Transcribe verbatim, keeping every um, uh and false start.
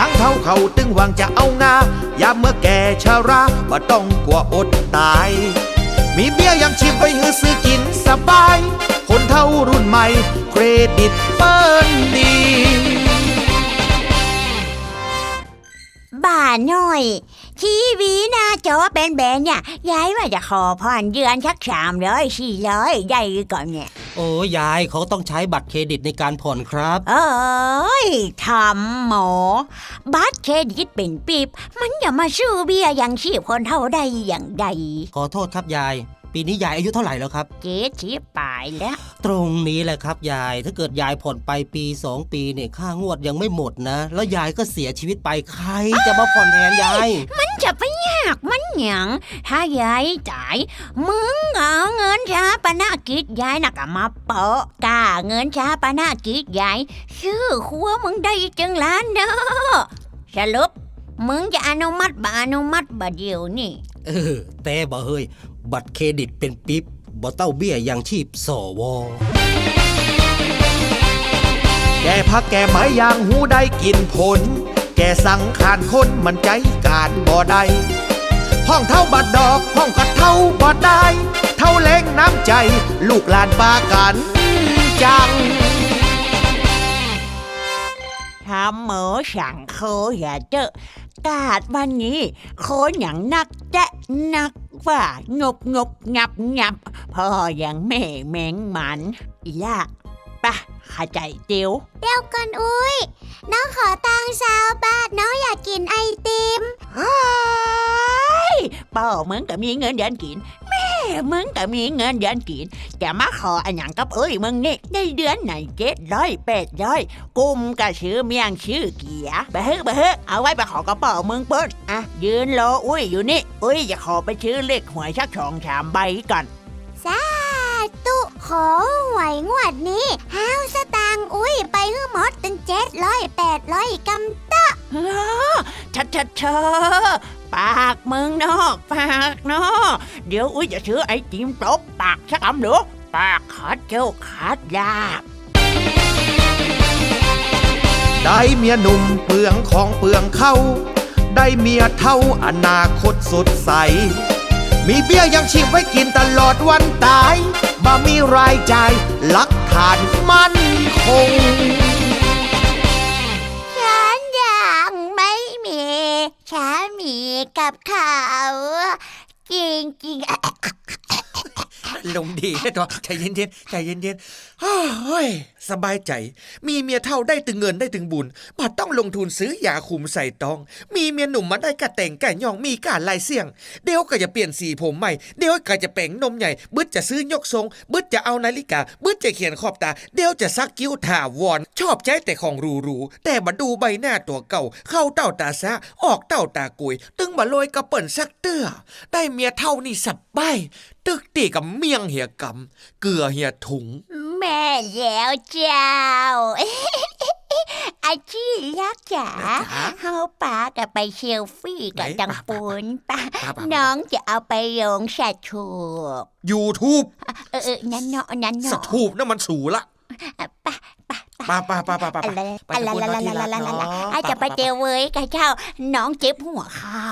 ตังเฒ่าเขาตึงหวังจะเอางา ยามเมื่อแก่ชราบ่ต้องกั๋วอดต๋าย มีเบี้ยยังชีพไว้หื้อซื้อกิ๋นสบาย คนเฒ่ารุ่นใหม่เครดิตเปิ้นดี บ่าน้อย ทีวีหน้าจอแบนๆ เนี่ย ยายว่าจะขอผ่อนเดือนสักสามร้อยสี่ร้อย ได้ก่อเนี่ย โอ้ ยาย เขาต้องใจ๊บัตรเครดิตในก๋านผ่อนครับ เอ้ย ถามหมอ บัตรเครดิตเป๋นปิ๊บ มันจะมาซื้อเบี้ยยังชีพคนเฒ่าได้อย่างใด ขอโต้ษครับยาย ปี๋นี้ยายอายุเต้าไหร่แล้วครับ เจ็ดสิบป๋ายแล้ว ตรงนี้แหละครับยาย ถ้าเกิดยายผ่อนไปปี๋สองปี๋เนี่ย ค่างวดยังไม่หมดนะ แล้วยายก็เสียชีวิตไป ใครจะมาผ่อนแทนยาย มันจะไปยากมันหยัง ถ้ายายต๋าย มึงเอาเงินฌาปนกิจยายน่ะก็มาโปะก้าเงินฌาปนกิจยาย ซื้อครัวมึงได้ตึงล้านเนาะ สรุป มึงจะอนุมัติบ่อนุมัติบ่าเดี่ยวนี้ เออ แต่บ่าเฮย บัตรเครดิตเป๋นปิ๊บ บ่เต้าเบี้ยยังชีพ สว. แก่ผักแก่ไม้อย่างฮู้ได้กิ๋นผล แก่สังขารคนมันใจ๊ก๋านบ่ได้ พ่องเฒ่าบ่ดอก พ่องก็เฒ่าบ่ได้ เฒ่าแล้งน้ำใจ๋ ลูกหลานปากั๋นจัง ถามหมอสังโคอย่าเจ้อ กาดวันนี้ โคหยังนักแจ๊ะนักว่า งบงบงับงับ ผ่ออย่างแม่แมงมัน อีหล้า ปะ เข้าใจ๋เตียว เดี๋ยวก่อนอุ๊ย น้องขอตังค์ซาวบาท น้องอยากกิ๋นไอติม เฮ้ย ป้อมึงก็มีเงินเดือนกิ๋น แม่มึงก็มีเงินเดือนกิ๋น จะมาขออะหยังกับเอ้ยมึงนี่ ได้เดือนไหนเจ็ดร้อยแปดร้อย กุมก็ซื้อเมี่ยงซื้อเกี๊ยว บ่าเฮย บ่าเฮย เอาไว้ไปขอกับป้อมึงเปิ้น อ่ะ ยืนรออุ๊ยอยู่นี่ อุ๊ยจะขอไปซื้อเลขหวยสักสองสามใบก่อน สาธุ ขอหวยงวดนี้ ห้าวสตางค์อุ๊ยไปหื้อหมดตึงเจ็ดร้อยแปดร้อยกำเต๊อะ เออ ชะชะชะ ปากมึงเนาะ ปากเนาะ เดี๋ยวอุ๊ยจะซื้อไอติมตบปากสักกำดู ปากขาดโชคขาดลาภ ได้เมียหนุ่มเปลืองของเปลืองข้าว ได้เมียเฒ่าอนาคตสดใส มีเบี้ยยังชีพไว้กิ๋นตลอดวันต๋าย บ่มีรายจ่าย หลักฐานมั่นคง ฉันยังไม่มีสามีกับเขา จริงๆ ลมณ์ดีเนาะ ใจ๋เย็นๆ ใจ๋เย็นๆ โอ้ย สบายใจ๋ มีเมียเฒ่าได้ตึงเงินได้ตึงบุญ บ่ต้องลงทุนซื้อยาคุมใส่ต๊อง มีเมียหนุ่มมาได้ก้าแต่งก้าย่อง มีก้าลายเสี้ยง เดี๋ยวก็จะเปลี่ยนสีผมใหม่ เดี๋ยวก็จะแป๋งนมใหญ่ บึดจะซื้อยกทรง บึดจะเอานาฬิกา บึดจะเขียนขอบต๋า เดี๋ยวจะสักคิ้วถาวร ชอบใจ๊แต่ของหรูๆ แต่บ่ดูใบหน้าตั๋วเก่า เข้าเต้าต๋าซ้า ออกเต้าต๋ากุย ตึงบ่รวยกับเปิ้นสักเตื้อ ได้เมียเฒ่านี่สบาย ตึกตี้กับเมี่ยงเหียกำ เกือเหียถุง แม่แล้วเจ้า อาจี้ยักษ์จ๋า จ๋า เฮาปากั๋นไปเซลฟี่กั๋น ไหน ตังปูนปะ ปะ ปะ ปะ น้องจะเอาไปลงสถูป ยูทูบ เออ เออ นั้นเนาะ นั้นเนาะ สถูปนั่นมันสูละ ปะ ปะ ปะ ปะ ปะ ปะ ปะ ไปตรงปูนเนาะที่รักเนาะ อาจจะไปเตะเวยกับเจ้า น้องเจ็บหัวเข่า